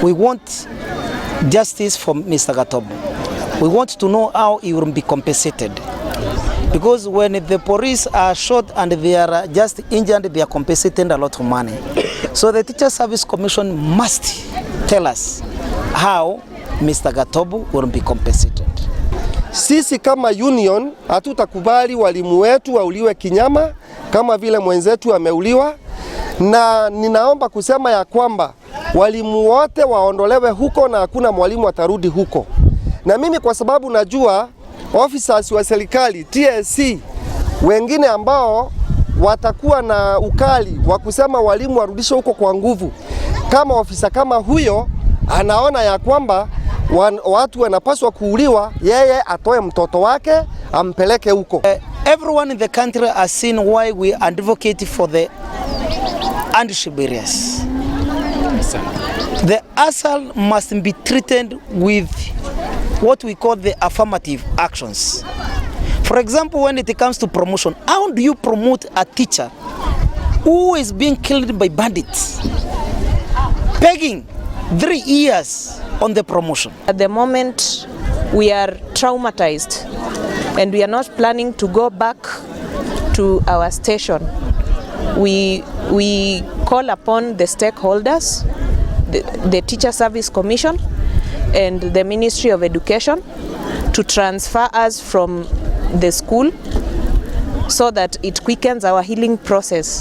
We want justice for Mr. Gatobu. We want to know how he will be compensated. Because when the police are shot and they are just injured, they are compensated a lot of money. So the Teacher Service Commission must tell us how Mr. Gatobu will be compensated. Sisi kama union hatutakubali walimu wetu wauliwe kinyama kama vile mwenzetu ameuliwa, na ninaomba kusema ya kwamba walimu wote waondolewe huko na hakuna mwalimu atarudi huko. Na mimi kwa sababu najua officers wa serikali TSC wengine ambao watakuwa na ukali wa kusema walimu warudishwe huko kwa nguvu, kama ofisa kama huyo anaona ya kwamba watu wanapaswa kuuliwa, yeye atoe mtoto wake ampeleke huko. Everyone in the country has seen why we advocate for the hardship areas. The ASAL must be treated with what we call the affirmative actions. For example, when it comes to promotion, how do you promote a teacher who is being killed by bandits, begging 3 years on the promotion? At the moment, we are traumatized and we are not planning to go back to our station. We call upon the stakeholders, the Teacher Service Commission and the Ministry of Education to transfer us from the school so that it quickens our healing process.